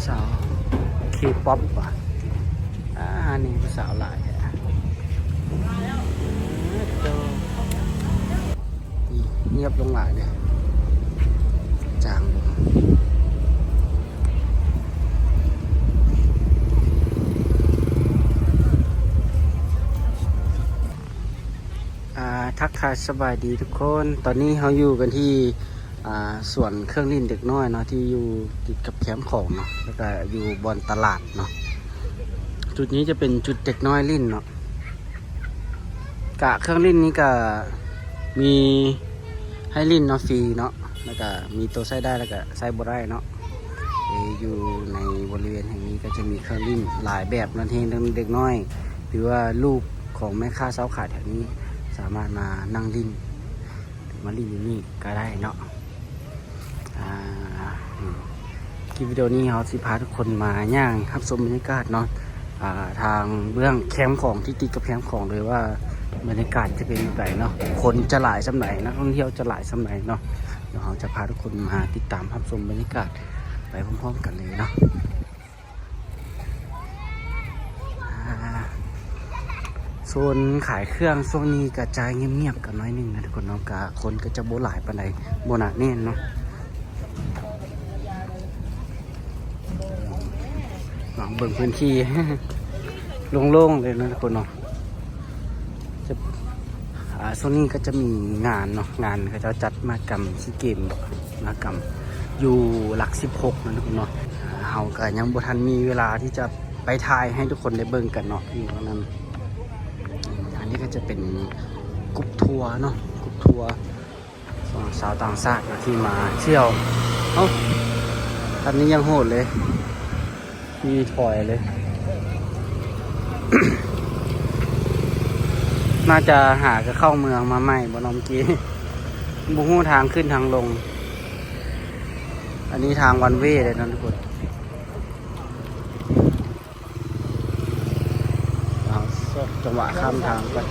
ສາວເຄປັອບຫວາ? ອ່າ ນີ້ຜູ້ສາວຫຼາຍແທ້. ງຽບລົງຫຼາຍເດ້ ຈາງລົງ. ອ່າ ທັກທາຍສະບາຍດີທຸກຄົນ. ຕອນນີ້ເຮົາຢູ່ກັນທີ່ ອ່າ ສວນເຄື່ອງຫຼິ້ນເດັກນ້ອຍເນາະ ທີ່ຢູ່ຕິດກັບແຄມຂອງເນາະ ແລ້ວກະຢູ່ບ່ອນຕະຫຼາດເນາະ. ຈຸດນີ້ຈະເປັນຈຸດເດັກນ້ອຍຫຼິ້ນເນາະ. ກະເຄື່ອງຫຼິ້ນນີ້ກະມີໃຫ້ຫຼິ້ນເນາະ ຟຣີເນາະ ແລ້ວກະມີໂຕໃຊ້ໄດ້ ແລ້ວກະໃຊ້ບໍ່ໄດ້ເນາະ. ເອີ ຢູ່ໃນບໍລິເວນແຫ່ງນີ້ກໍຈະມີເຄື່ອງຫຼິ້ນຫຼາຍແບບເນາະ ທີ່ເດັກນ້ອຍ ຫຼືວ່າລູກຂອງແມ່ຄ້າຊາວຂາຍແຖວນີ້ ສາມາດມານັ່ງຫຼິ້ນ ມາຫຼິ້ນຢູ່ນີ້ກໍໄດ້ເນາະ. ອ່າ ຄລິບວິດີໂອນີ້ເຮົາຊິພາທຸກຄົນມາຍ່າງຮັບຊົມບັນຍາກາດເນາະ ອ່າ ທາງເບື້ອງແຄມຂອງ ທີ່ຕິດກັບແຄມຂອງເລີຍວ່າ ບັນຍາກາດຈະເປັນແບບໃດເນາະ, ຄົນຈະຫຼາຍສ່ຳໃດ, ນັກທ່ອງທ່ຽວຈະຫຼາຍສ່ຳໃດເນາະ. ດຽວເຮົາຈະພາທຸກຄົນມາຕິດຕາມຮັບຊົມບັນຍາກາດໄປພ້ອມໆກັນເລີຍເນາະ. ອ່າ ໂຊນຂາຍເຄື່ອງຊ່ວງນີ້ກະຈະງຽບໆກັນໜ້ອຍໜຶ່ງນະທຸກຄົນເນາະ, ກະຄົນກະຈະບໍ່ຫຼາຍປານໃດ ບໍ່ໜາແໜ້ນເນາະ. ລອງເບິ່ງພື້ນທີ່ ໂລ່ງໆເລີຍນະທຸກຄົນເນາະ. ຈະ ອ່າ ຊ່ວງນີ້ກໍຈະມີງານເນາະ, ງານເຂົາເຈົ້າຈັດມະຫະກຳຊີເກມ ມະຫະກຳຢູ່ຫຼັກສິບຫົກນະທຸກຄົນເນາະ. ເຮົາກໍຍັງບໍ່ທັນມີເວລາທີ່ຈະໄປຖ່າຍໃຫ້ທຸກຄົນໄດ້ເບິ່ງກັນເນາະ ຢູ່ທາງນັ້ນ. ອັນນີ້ກໍຈະເປັນກຸ່ມທົວເນາະ, ກຸ່ມທົວ ຂອງຊາວຕ່າງຊາດເນາະທີ່ມາທ່ຽວ. ເອົ້າ ຄັນນີ້ຍັງໂຫດເລີຍ ຂີ່ຖອຍເລີຍ. ໜ້າຈະຫາກະເຂົ້າເມືອງມາໃໝ່ບໍ່ເນາະ ເມື່ອກີ້ ບໍ່ຮູ້ທາງຂຶ້ນທາງລົງ. ອັນນີ້ທາງວັນເວເດ້ເນາະທຸກຄົນ. ເອົາ ຊອກຈັງຫວະຂ້າມທາງກ່ອນ.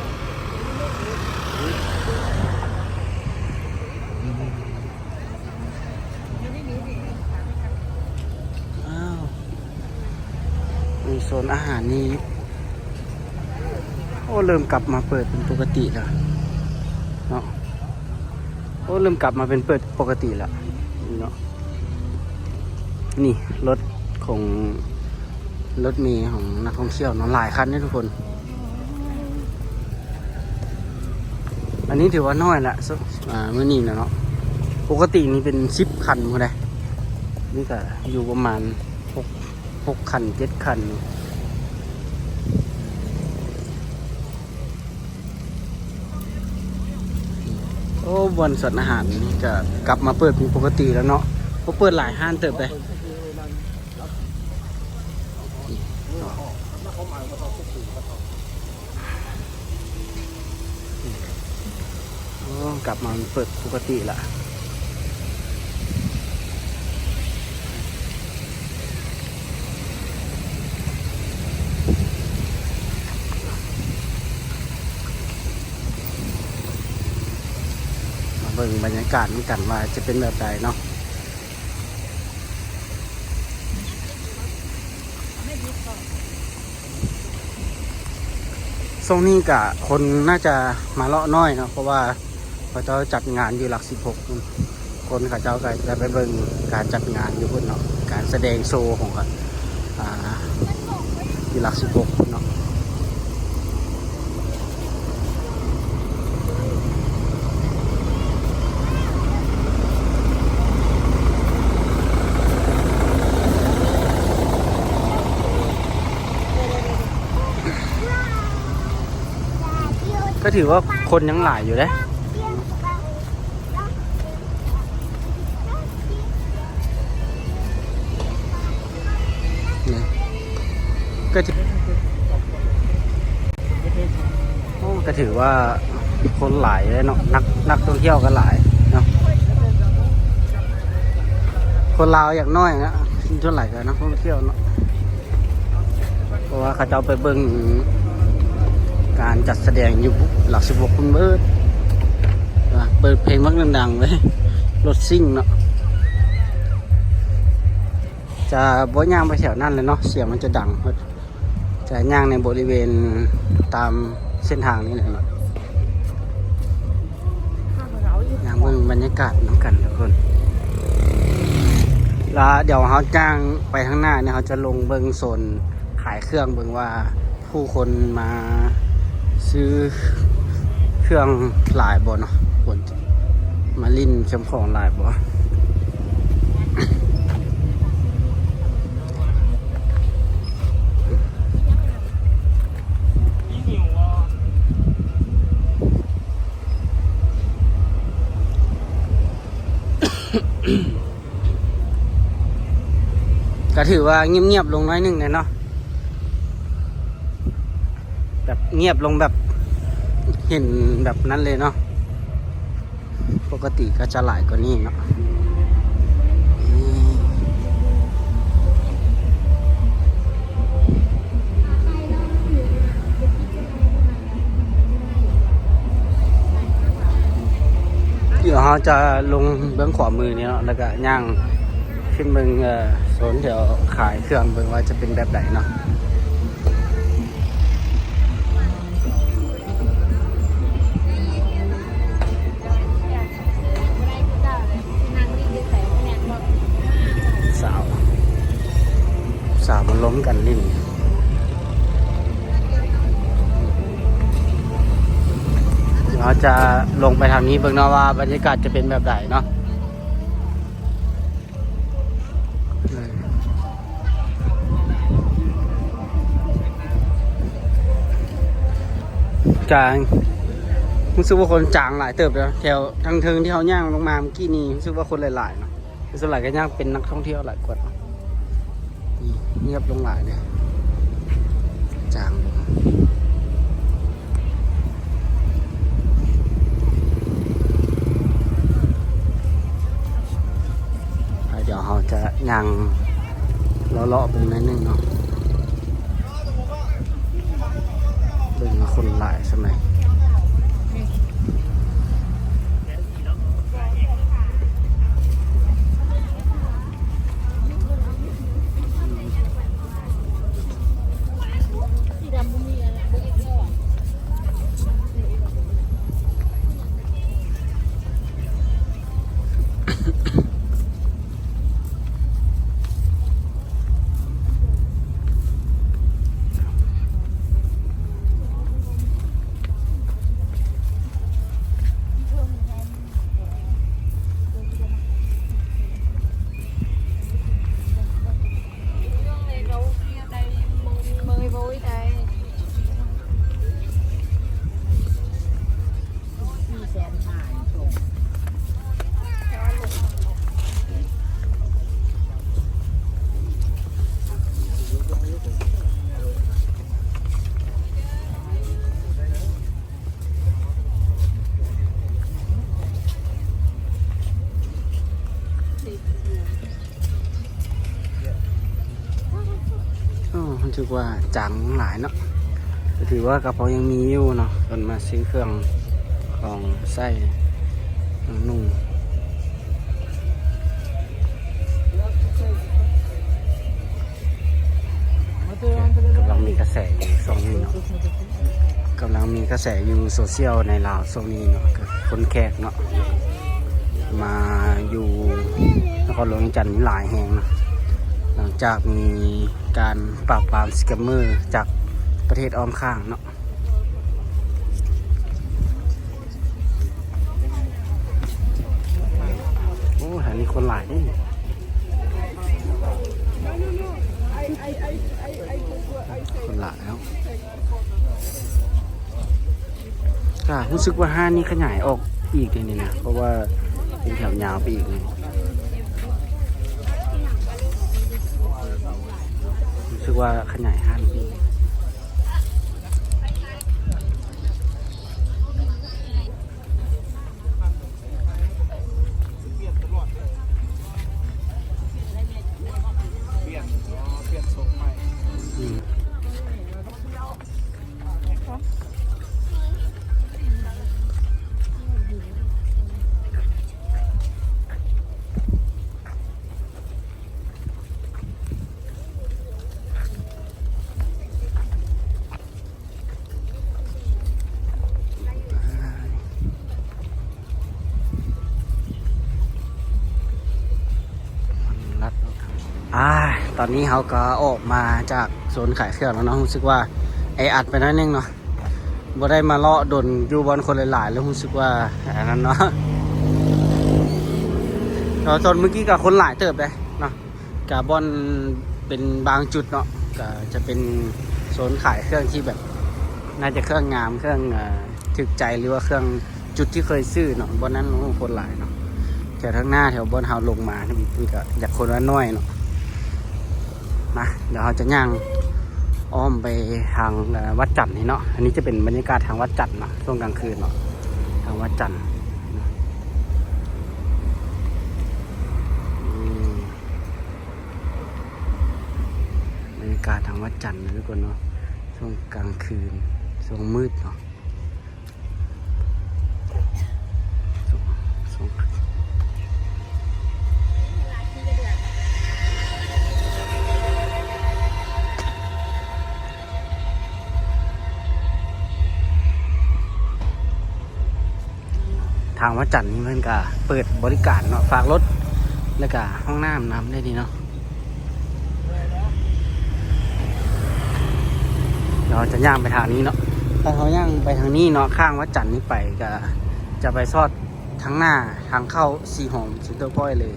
ອ້າວ ມີໂຊນອາຫານນີ້. ໂອ້ ເລີ່ມກັບມາເປີດເປັນປົກກະຕິແລ້ວເນາະ. ໂອ້ ເລີ່ມກັບມາເປັນເປີດປົກກະຕິແລ້ວເນາະ. ນີ້ລົດຂອງ ລົດເມຂອງນັກທ່ອງທ່ຽວເນາະ ຫຼາຍຄັນເດ້ທຸກຄົນ. ອັນນີ້ຖືວ່ານ້ອຍລະ ສ- ອ່າ ມື້ນີ້ນະເນາະ. ປົກກະຕິນີ້ເປັນສິບຄັນພຸ້ນເດ້ ນີ້ກະຢູ່ປະມານຫົກ ຫົກຄັນ ເຈັດຄັນ. ໂອ້ ບ່ອນສອນອາຫານນີ້ກະກັບມາເປີດເປັນປົກກະຕິແລ້ວເນາະ. ບໍ່ເປີດຫຼາຍຮ້ານເຕີບເດ້. ໂອ້ ກັບມາເປີດປົກກະຕິລະ. ມາເບິ່ງບັນຍາກາດນຳກັນວ່າຈະເປັນແບບໃດເນາະ. ຊ່ວງນີ້ກະຄົນໜ້າຈະມາເລາະໜ້ອຍເນາະ ເພາະວ່າເຂົາເຈົ້າຈັດງານຢູ່ຫຼັກສິບຫົກພຸ້ນ. ຄົນເຂົາເຈົ້າກະຈະໄປເບິ່ງການຈັດງານຢູ່ພຸ້ນເນາະ, ການສະແດງໂຊຂອງເຂົາ ອ່າ ຢູ່ຫຼັກສິບຫົກພຸ້ນເນາະ. ກໍຖືວ່າຄົນຍັງຫຼາຍຢູ່ເດ້. ນີ້ ກໍຖື ໂອ້ ກໍຖືວ່າຄົນຫຼາຍເດ້ເນາະ, ນັກ ນັກທ່ອງທ່ຽວກໍຫຼາຍເນາະ. ຄົນລາວຢ່າງໜ້ອຍນະ ສ່ວນຫຼາຍກໍນັກທ່ອງທ່ຽວເນາະ. ເພາະວ່າເຂົາເຈົ້າໄປເບິ່ງການຈັດສະແດງຢູ່ຫຼັກສິບຫົກພຸ້ນເບີດ ເປີດເພງບັກດັງໆເລີຍ ລົດຊິ່ງເນາະ. ຈະບໍ່ຍ່າງໄປແຖວນັ້ນແຫຼະເນາະ, ສຽງມັນຈະດັງເບິດ. ຈະຍ່າງໃນບໍລິເວນຕາມເສັ້ນທາງນີ້ແຫຼະເນາະ, ຍ່າງເບິ່ງບັນຍາກາດນຳກັນທຸກຄົນ. ລະດຽວເຮົາຍ່າງໄປທາງໜ້ານີ້ ເຮົາຈະລົງເບິ່ງໂຊນຂາຍເຄື່ອງ ເບິ່ງວ່າ ຜູ້ຄົນມາຊື້ເຄື່ອງຫຼາຍບໍ່ເນາະ, ຄົນມາຫຼິ້ນເຄື່ອງຂອງຫຼາຍບໍ່. ກໍຖືວ່າງຽບໆລົງໜ້ອຍໜຶ່ງແຫຼະເນາະ, ແບບງຽບລົງແບບເຫັນແບບນັ້ນເລີຍເນາະ, ປົກກະຕິກໍຈະຫຼາຍກວ່ານີ້ເນາະ. ດຽວເຮົາຈະລົງເບື້ອງຂວາມືນີ້ເນາະ ແລ້ວກະຍ່າງຂຶ້ນເບິ່ງ ເອີ ໂຊນແຖວຂາຍເຄື່ອງເບິ່ງວ່າຈະເປັນແບບໃດເນາະ. ສາວ ສາວມາລົມກັນຫຼິ້ນ. ເຮົາຈະລົງໄປທາງນີ້ເບິ່ງເນາະວ່າບັນຍາກາດຈະເປັນແບບໃດເນາະ. ກາງ ຮູ້ສຶກວ່າຄົນຈາງຫຼາຍເຕີບເດີ ແຖວທາງເທິງທີ່ເຮົາຍ່າງລົງມາເມື່ອກີ້ນີ້ ຮູ້ສຶກວ່າຄົນຫຼາຍໆເນາະ. ສ່ວນຫຼາຍກໍຍັງເປັນນັກທ່ອງທ່ຽວຫຼາຍກວ່າເນາະ. ນີ້ງຽບລົງຫຼາຍເດ້ ຈາງລົງ. ດຽວເຮົາຈະຍ່າງເລາະໆເບິ່ງໜ້ອຍໜຶ່ງເນາະ ເບິ່ງວ່າຄົນຫຼາຍສ່ຳໃດ. ໂອ້ ຮູ້ສຶກວ່າຈາງຫຼາຍເນາະ, ກໍຖືວ່າກະພໍຍັງມີຢູ່ເນາະ ເພິ່ນມາຊື້ເຄື່ອງຂອງໃຊ້ເຄື່ອງນຸ່ງ. ກຳລັງມີກະແສຢູ່ຊ່ວງນີ້ເນາະ, ກຳລັງມີກະແສຢູ່ໂຊຊຽວໃນລາວຊ່ວງນີ້ເນາະ, ກໍຄົນແຂກເນາະ ມາຢູ່ນະຄອນຫຼວງວຽງຈັນນີ້ຫຼາຍແຮງເນາະ, ຫຼັງຈາກມີການປາບປາມສະແກມເມີຈາກປະເທດອ້ອມຂ້າງເນາະ. ໂອ້ ແຖວນີ້ຄົນຫຼາຍເດ້ ຄົນຫຼາຍເນາະ. ກະຮູ້ສຶກວ່າຮ້ານນີ້ຂະຫຍາຍອອກອີກເດນີ້ນະ ເພາະວ່າເປັນແຖວຍາວໄປອີກເລີຍ, ຮູ້ສຶກວ່າຂະຫຍາຍຮ້ານໄປອີກ. ອືມ. ອາ ຕອນນີ້ເຮົາກໍອອກມາຈາກໂຊນຂາຍເຄື່ອງແລ້ວເນາະ, ຮູ້ສຶກວ່າແອອັດໄປໜ້ອຍໜຶ່ງເນາະ, ບໍ່ໄດ້ມາເລາະດົນຢູ່ບ່ອນຄົນຫຼາຍໆ ແລ້ວຮູ້ສຶກວ່າອັນນັ້ນເນາະ. ແລ້ວຕອນເມື່ອກີ້ກໍຄົນຫຼາຍເຕີບເດ້ເນາະ, ກະບ່ອນເປັນບາງຈຸດເນາະ ກະຈະເປັນໂຊນຂາຍເຄື່ອງທີ່ແບບ ໜ້າຈະເຄື່ອງງາມ ເຄື່ອງ ເອີ ຖືກໃຈ ຫຼືວ່າເຄື່ອງ ຈຸດທີ່ເຄີຍຊື້ເນາະ. ບ່ອນນັ້ນ ໂອ້ ຄົນຫຼາຍເນາະ, ແຖວທາງໜ້າ ແຖວບ່ອນເຮົາລົງມານີ້ ມັນກະຢາກຄົນລະໜ້ອຍເນາະ. ມາ ດຽວເຮົາຈະຍ່າງອ້ອມໄປທາງ ເອີ ວັດຈັນນີ້ເນາະ. ອັນນີ້ຈະເປັນບັນຍາກາດທາງວັດຈັນເນາະ ຊ່ວງກາງຄືນເນາະ ທາງວັດຈັນ. ນີ້ ບັນຍາກາດທາງວັດຈັນນະທຸກຄົນເນາະ, ຊ່ວງກາງຄືນ ຊ່ວງມືດເນາະ. ທາງວັດຈັນນີ້ເພິ່ນກະເປີດບໍລິການເນາະ, ຝາກລົດ ແລ້ວກະຫ້ອງນ້ຳນຳໄດ້ນີ້ເນາະ. ເຮົາຈະຍ່າງໄປທາງນີ້ເນາະ. ຖ້າເຮົາຍ່າງໄປທາງນີ້ເນາະ ຂ້າງວັດຈັນນີ້ໄປ ກະຈະໄປຊອດທາງໜ້າ ທາງເຂົ້າສີຫອມ Center Point ເລີຍ.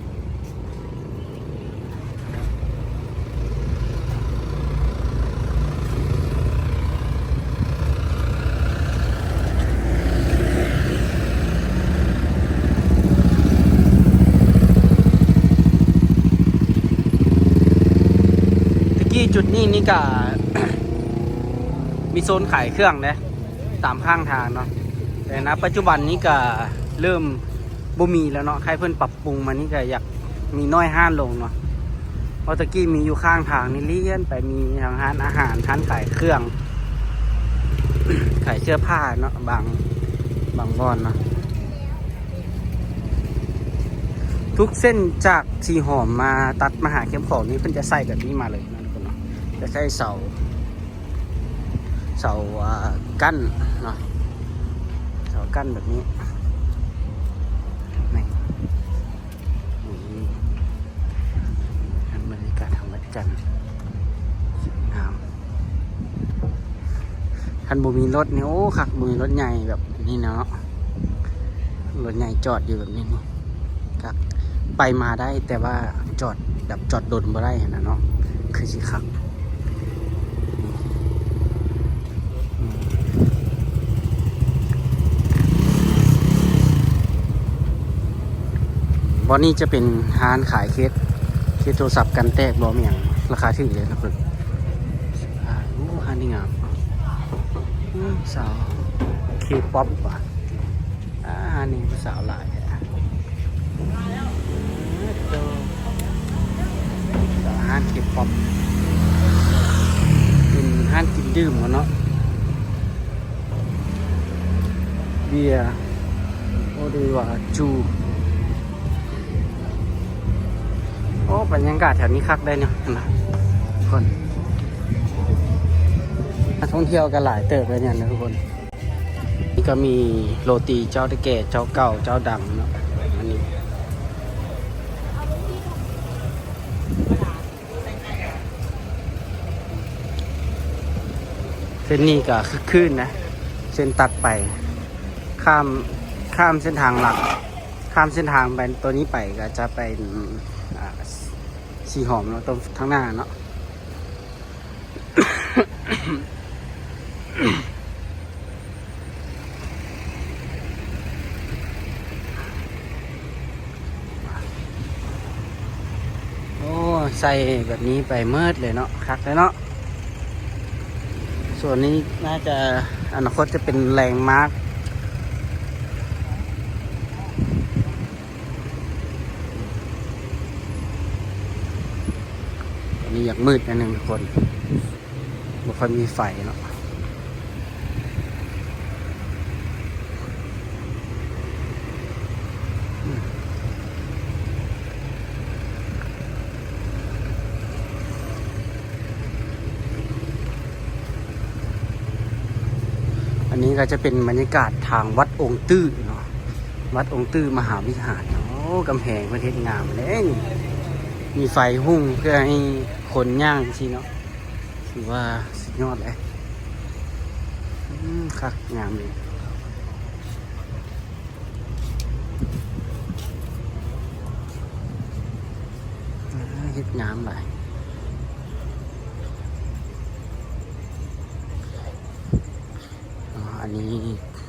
ແຕ່ກີ້ຈຸດນີ້ນີ້ກະ ມີໂຊນຂາຍເຄື່ອງເດ້ ຕາມຂ້າງທາງເນາະ, ແຕ່ນະປັດຈຸບັນນີ້ກະເລີ່ມບໍ່ມີແລ້ວເນາະ. ໃຫ້ເພິ່ນປັບປຸງມານີ້ກະຢາກມີນ້ອຍຮ້ານລົງເນາະ, ເພາະແຕ່ກີ້ມີຢູ່ຂ້າງທາງນີ້ ລຽນໄປ ມີທັງຮ້ານອາຫານ, ຮ້ານຂາຍເຄື່ອງ, ຂາຍເສື້ອຜ້າເນາະ, ບາງ ບາງບ່ອນເນາະ. ທຸກເສັ້ນຈາກສີຫອມມາຕັດມາຫາເຂັມຂອງນີ້ ເພິ່ນຈະໃສ່ແບບນີ້ມາເລີຍນະທຸກຄົນເນາະ, ຈະໃຊ້ເສົາ ເສົາ ອ່າ ກັ້ນເນາະ, ເສົາກັ້ນແບບນີ້. ນີ້ ນີ້ ເປັນບັນຍາກາດທາງວັດຈັນ ງາມ. ຄັນບໍ່ມີລົດນີ້ ໂອ້ ຄັກ, ບໍ່ມີລົດໃຫຍ່ແບບນີ້ເນາະ, ລົດໃຫຍ່ຈອດຢູ່ແບບນີ້ນີ້ ຄັກ. ໄປມາໄດ້ ແຕ່ວ່າຈອດແບບຈອດດົນບໍ່ໄດ້ຫັ້ນນະເນາະ, ຄືຊິຄັກ. ບ່ອນນີ້ຈະເປັນຮ້ານຂາຍເຄສ ເຄສໂທລະສັບກັນແຕກບໍ່ ມີຫຍັງ ລາຄາຖືກເລີຍນະເພິ່ນ. ອ່າ ໂອ້ ຮ້ານນີ້ງາມ. ອືມ ສາວເຄປັອບຫວາ. ອ່າ ຮ້ານນີ້ຜູ້ສາວຫຼາຍແທ້. ເອີ ໂຕ ຮ້ານເຄປັອບ ເປັນຮ້ານກິນດື່ມເນາະ, ເບຍ ໂອ ຫຼືວ່າຈູ. ໂອ້ ບັນຍາກາດແຖວນີ້ຄັກໄດ໋ເນາະ ເຫັນບໍ່ທຸກຄົນ. ນັກທ່ອງທ່ຽວກໍຫຼາຍເຕີບເລີຍນີ້ນະທຸກຄົນ. ນີ້ກໍມີໂລຕີເຈົ້າແຕ່ແກ່ ເຈົ້າເກົ່າ ເຈົ້າດັງເນາະ. ອັນນີ້ ເສັ້ນນີ້ກໍຄຶກຄື້ນນະ, ເສັ້ນຕັດໄປ ຂ້າມ ຂ້າມເສັ້ນທາງຫຼັກ ຂ້າມເສັ້ນທາງໄປຕົວນີ້ໄປ ກໍຈະໄປ ອາ ສີຫອມເນາະ ຕົວທາງໜ້າເນາະ. ໂອ້ ໃສ່ແບບນີ້ໄປເໝິດເລີຍເນາະ, ຄັກເລີຍເນາະ. ສ່ວນນີ້ໜ້າຈະ ອະນາຄົດຈະເປັນແລນມາກ. ອັນນີ້ຢາກມືດໜ້ອຍໜຶ່ງທຸກຄົນ, ບໍ່ຄ່ອຍມີໄຟເນາະ. ອັນນີ້ກໍຈະເປັນບັນຍາກາດທາງວັດອົງຕື້ເນາະ, ວັດອົງຕື້ມະຫາວິຫານ. ໂອ້ ກຳແພງເພິ່ນເຮັດງາມເດ້ນີ້. ມີໄຟຮຸ່ງເພື່ອໃຫ້ຄົນຍ່າງຈັ່ງຊີ້ເນາະ ຖືວ່າສຸດຍອດເລີຍ. ອືມ ຄັກງາມເລີຍ. ອ່າ ເຮັດງາມຫຼາຍ. ອ່າ ອັນນີ້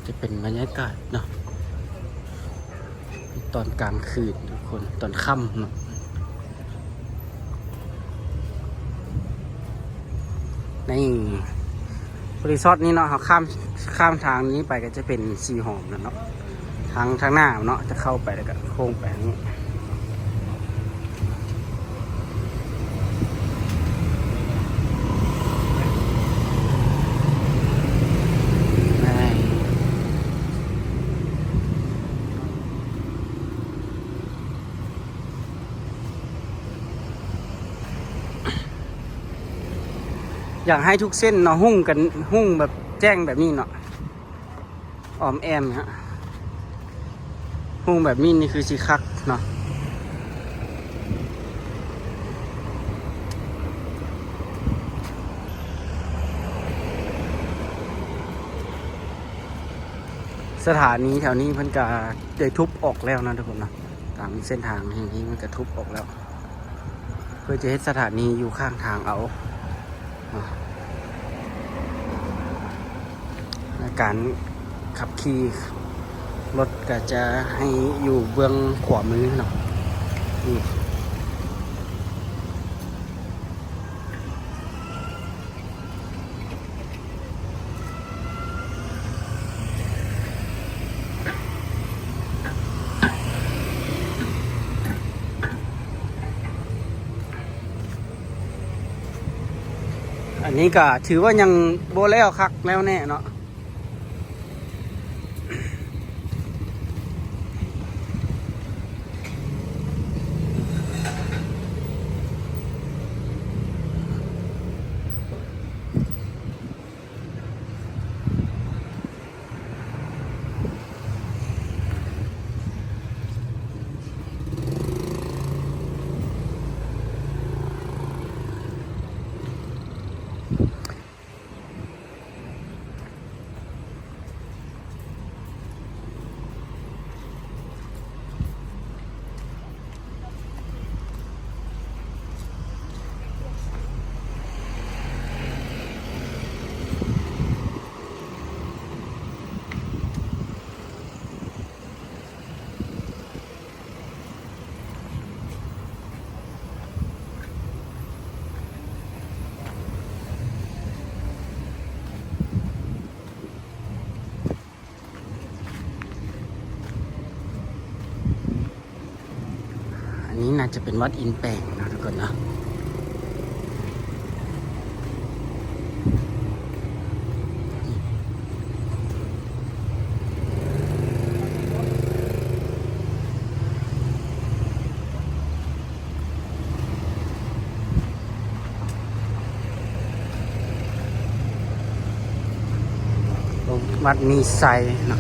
ຈະເປັນບັນຍາກາດເນາະ ຕອນກາງຄືນທຸກຄົນ ຕອນຄ່ຳເນາະ. ນີ້ ຣີສອດນີ້ເນາະ ເຮົາຂ້າມ ຂ້າມທາງນີ້ໄປກໍຈະເປັນສີຫອມແລ້ວເນາະ. ທາງ ທາງໜ້າເນາະ ຈະເຂົ້າໄປແລ້ວກໍໂຄ້ງໄປທາງນີ້. ຢາກໃຫ້ທຸກເສັ້ນເນາະ ຮຸ່ງກັນ ຮຸ່ງແບບແຈ້ງແບບນີ້ເນາະ ອ້ອມແອ້ມເນາະ ຮຸ່ງແບບນີ້ນີ້ຄືຊິຄັກເນາະ. ສະຖານີແຖວນີ້ເພິ່ນກະໄດ້ທຸບອອກແລ້ວເນາະທຸກຄົນເນາະ ຕາມເສັ້ນທາງແຫ່ງນີ້ເພິ່ນກະທຸບອອກແລ້ວ ເພື່ອຈະເຮັດສະຖານີຢູ່ຂ້າງທາງເອົາເນາະ. ໃນການຂັບຂີ່ລົດກະຈະໃຫ້ຢູ່ເບື້ອງຂວາມືເນາະ. ອັນນີ້ກໍຖືວ່າຍັງບໍ່ແລ້ວຄັກແລ້ວແນ່ເນາະ. ອັນນີ້ໜ້າຈະເປັນວັດອິນແປງເນາະທຸກຄົນເນາະ. ວັດມີໄຊເນາະ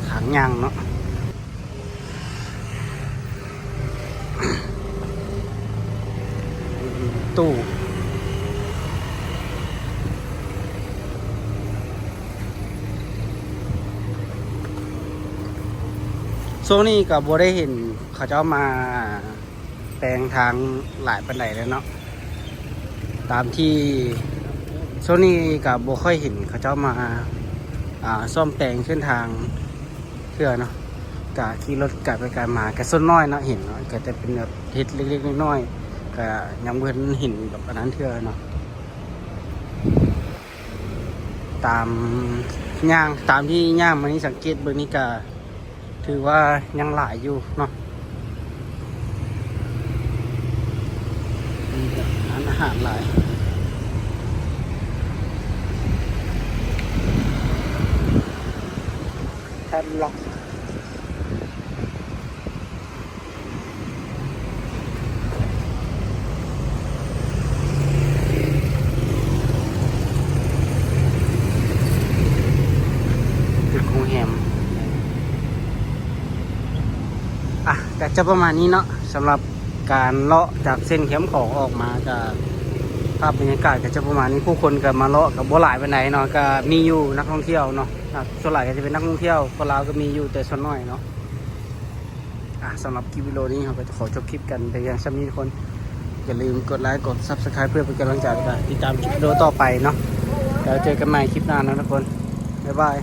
ທາງຍ່າງເນາະ. ຕູ້ ຊ່ວງນີ້ກໍບໍ່ໄດ້ເຫັນເຂົາເຈົ້າມາແປງທາງຫຼາຍປານໃດແລ້ວເນາະ ຕາມທີ່ ຊ່ວງນີ້ກໍບໍ່ຄ່ອຍເຫັນເຂົາເຈົ້າມາ ອ່າ ສ້ອມແປງເສັ້ນທາງ ເທື່ອເນາະ ກະຂີ່ລົດກະໄປກະມາ ກະສ່ວນນ້ອຍເນາະ ເຫັນເນາະ ກະຈະເປັນແບບເຮັດເລັກໆນ້ອຍໆ ກະຍັງບໍ່ເຫັນເຫັນແບບອັນນັ້ນເທື່ອເນາະ. ຕາມຍ່າງ ຕາມທີ່ຍ່າງມານີ້ ສັງເກດເບິ່ງນີ້ກະຖືວ່າຍັງຫຼາຍຢູ່ເນາະ. ມີແຕ່ຮ້ານອາຫານຫຼາຍ Padlock. ຈະປະມານນີ້ເນາະ ສຳລັບການເລາະຈາກເສັ້ນແຄມຂອງອອກມາ ກະພາບບັນຍາກາດກະຈະປະມານນີ້. ຜູ້ຄົນກະມາເລາະກະບໍ່ຫຼາຍປານໃດເນາະ ກະມີຢູ່ນັກທ່ອງທ່ຽວເນາະ ສ່ວນຫຼາຍກະຈະເປັນນັກທ່ອງທ່ຽວ ຄົນລາວກະມີຢູ່ ແຕ່ສ່ວນໜ້ອຍເນາະ. ອ່າ ສຳລັບຄລິບວິດີໂອນີ້ ເຮົາກະຈະຂໍຈົບຄລິບກັນແຕ່ພຽງສ່ຳນີ້ທຸກຄົນ. ຢ່າລືມກົດໄລ ກົດ Subscribe ເພື່ອເປັນກຳລັງໃຈ ແລະກະຕິດຕາມຄລິບວິດີໂອຕໍ່ໄປເນາະ. ແລ້ວເຈີກັນໃໝ່ຄລິບໜ້າເນາະທຸກຄົນ. ບາຍບາຍ.